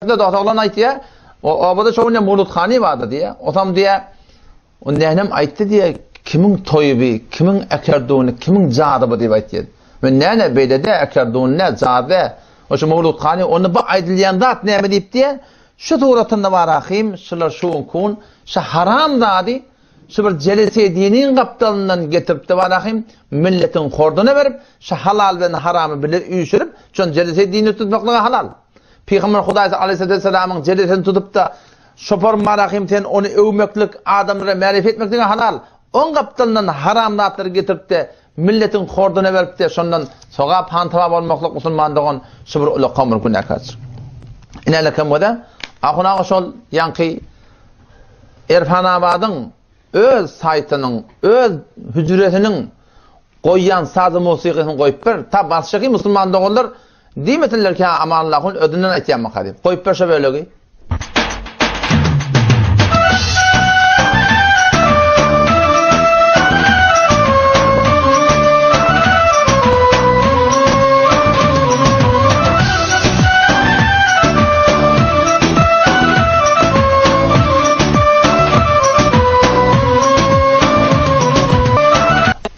Dost-oglan aýtýar, o obada şo gün Mawlud hany bardy diýýär. Osam diýýär, o nänem aýtdy diýýär, kimiň toýy bi, kimiň äkerduny, kimiň jady bu diýip aýtýar. Men näne beýle dä, äkerduny nä, jady dä. O şu Mawlud hany, onda bu aýdylýan zat näme diýip diýýär. Şu suratynda bar ahym, şular şu gün şu haram zady şu bir jelese diniň gapdalyndan getiripdi bar ahym, milletiň horduna berip, şu halal bilen haramy bile üýşürip, şon jelese dinini tutmaklyga halal. Pygamber Hudaýy aleýhissalatu wessalamyň jelesini tutup-da, Şopar Malahym sen ony öwmeklik, adamlara märif etmeklige halal, oň gapdalyndan haram zatlary getirip-de, milletiň horduna berip-de, şondan sogap hantaba bolmaklyk musulman dogan şu bir ulakan bir günäkärçilik. Inälekem göze, ahun aga şol ýaňky Erfanabadyň öz saýtynyň, öz hüjresiniň goýýan sazy-musykysyny goýup ber, ta basşaky musulman doganlar Diýmesinler ki, Amanullah hun özünden aýtýarmyka diýip. Goýup ber şo bölegi.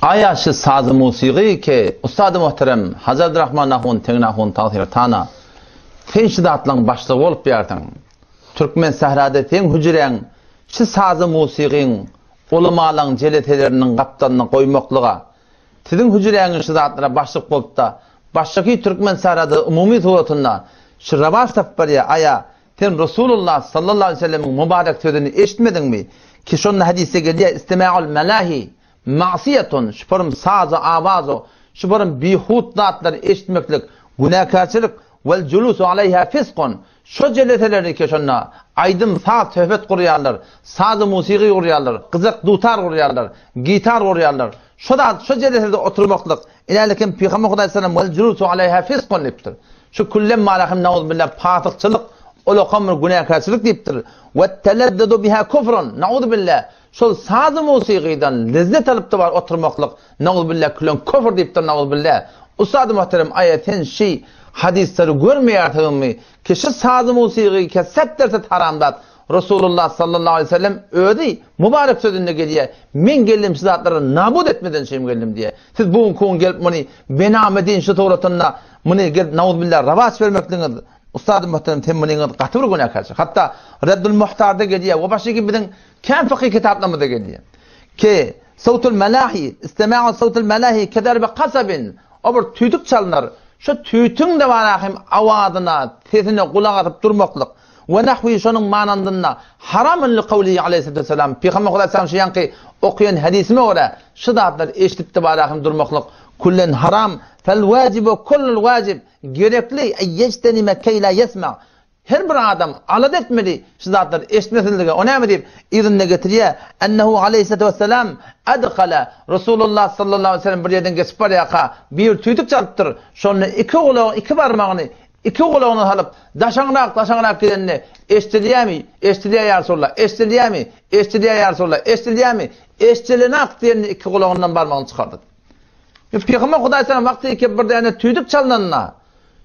Aýa şu sazy musygy ki ussady muhterem Hajy Abdurahman ahun Tegin ahun tagsyr tana sen şu zatlaň başlygy bolup ýarsyň. Türkmen sährada seň hüjräň şu sazy musygyň ulamalaň jeleseleriniň gapdalyna goýmaklyga siziň hüjräňiz şu zatlara başlyk bolupda başgaky türkmen sährada umumy suratynda şu rawaç tapyp barýa aýa sen Resulullah sallallahu aleýhi we sellemiň mubarek sözüni eşitmediňmi ki şonda hadysda gelýä istima'ul melahi Magsyýetun, şuparym sazy, awazy, şuparym bihut zatlary eşitmeklik günäkärçilik, wel julusu aleýha fiskun, şo jeleseleri ki şonda aýdym, saz, söhbet gurýarlar, sazy musigy gurýarlar, gyjak, dutar gurýarlar, gitar gurýarlar, şo zat, şo jelesede oturmaklyk, inälikim Pygamber Hudaý sallam wel julusu aleýha fiskun diýipdir. Şu küllem malahim nauzubilla pasykçylyk, ulakam bir günäkärçilik diýipdir. Wet-telezzudu biha kufrun, nauzubilla, Şol sazy musygydan lezzet alypdy bar oturmaklyk nauzubilla külen köfür diýipdir nauzubilla. Ussady muhterem aýa sen şi hadyslary görmeýärsiňmi ki şi sazy musygy ke set derset haram zat Resulullah sallallahu aleýhi we sellem özi mubarek sözünde gelýä men geldim şi zatlary nabut etmeden şeým geldim diýä siz bu günki gün gelip muny bename din şi suratynda muny gelip nauzubilla rawaç bermekligiňiz ussady muhterem sen munyňyz gaty bir günäkärçilik hatda Reddul Muhtarda gelýä we başga biziň Kän fykyh kitaplarymyzda gelýär. Ki, sawtul melahi, istema'u sawtul melahi kederbi kasabin, o bir tüýdük çalynar, şo tüýtüň-de bar hem awazyna, sesine gulak asyp durmaklyk, we nahwi şonuň manandynda haramyn li kawlihi aleýhissalatu wessalam, Pygamber Hudaý salam şu ýaňky okaýan hadysime görä, şu zatlary eşidip-de bar hem durmaklyk küllen haram, fel wajibu kullul wajib, gerekli, eý ýejtenime keý la ýesma, Her bir adam alada etmeli şu zatlary eşitmesinlige. O näme diýip yzynda getirýär? Ennehu aleýhissalatu wessalam adhala Resulullah sallallahu aleýhi wesellem bir ýerden geçip barýarka bir tüýdük çalypdyr. Şonda iki gulagy, iki barmagyny iki gulagyna salyp daşaňrak daşaňrak gidende eşdilýärmi? Eşdilýär ýa Resulullah. Eşdilýärmi? Eşdilýär ýa Resulullah. Eşdilýärmi? Eşdilenak diýende iki gulagyndan barmagyny çykardy. Pygamber Hudaý salam wagty ki bir däne tüýdük çalnanda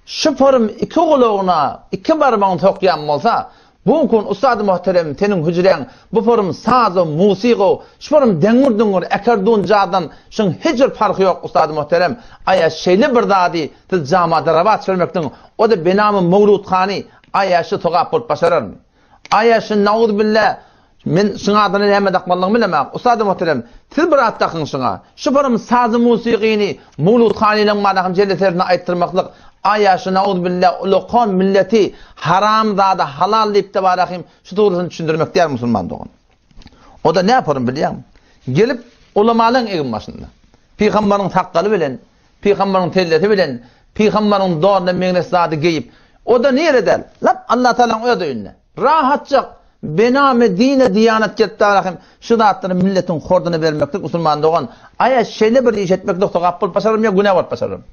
Şu porym iki gulagyna iki barmagyny sokýan bolsa, bu gün ussady muhterem seniň hüjräň bu porym sazo, musigo, şu porym deňňür-düňňür äkerdun jadan şuň hiç bir parhy ýok ussady muhterem, aýa şeýle bir zady siz jamada rawaç bermekligiň o-da benamy mowludhany aýa şu sogap bolup başararmy? Aýa şu nauzubilla Men şuň adyny näme dakmalydygyny bilemok. Ussady muhterem, siz bir at dakyň şuňa. Şu bir sazy-musygyny Mawlud hanynyň madahym jelle serine aýtdyrmaklyk, aýa şu nauzubilla ulakan milleti haram zady halal diýip-de barahym şu dogrusyny düşündirmek däl musulman dogan. O-da näporun bilýäňmi? Gelip ulamalaň egin başynda. Pygambaryň sakgaly bilen, pygambaryň sellesi bilen, pygambaryň donuna meňzeş zady geýip, o-da nirede? Lap Allatagalaň öz öýünde. Rahatjak, bename dine diýanat gelip darahym şu zatlary milletiň horduna bermeklik musulman dogan, aýa şeýle bir iş etmeklik sogap bolup başararmy ýa günä bolup başararmy?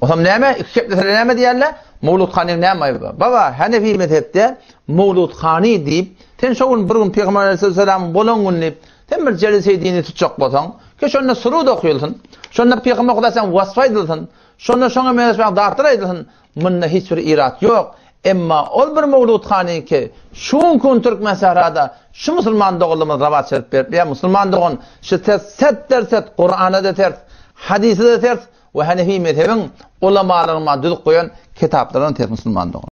Osam näme, iki kepleseler näme diýerler? Mowlud hanyň näme aýby bar? Baba, Hanefi mezhepde Mowlud hany diýip, sen şo gün bir gün Pygamber aleyhisselamyň bolan güni diýip, sen bir jelise dini tutjak bolsaň, ki şonda surud okuyulsyn, şonda Pygamber Hudaý sen wasp aýdylsyn, şonda şoňa meňzeş zatlar aýdylsyn, munda hiç bir irat ýok. Emma ol bir Mowlud hanyňky şu günki gün Türkmen sährada şu musulman doganlarymyz rawaç berip berip musulman dogan şu ters set derset Kurana-da ters, hadysa-da ters we Hanefi mezhebiň ulamalaryň düzüp goýan kitaplaryna ters musulman dogan.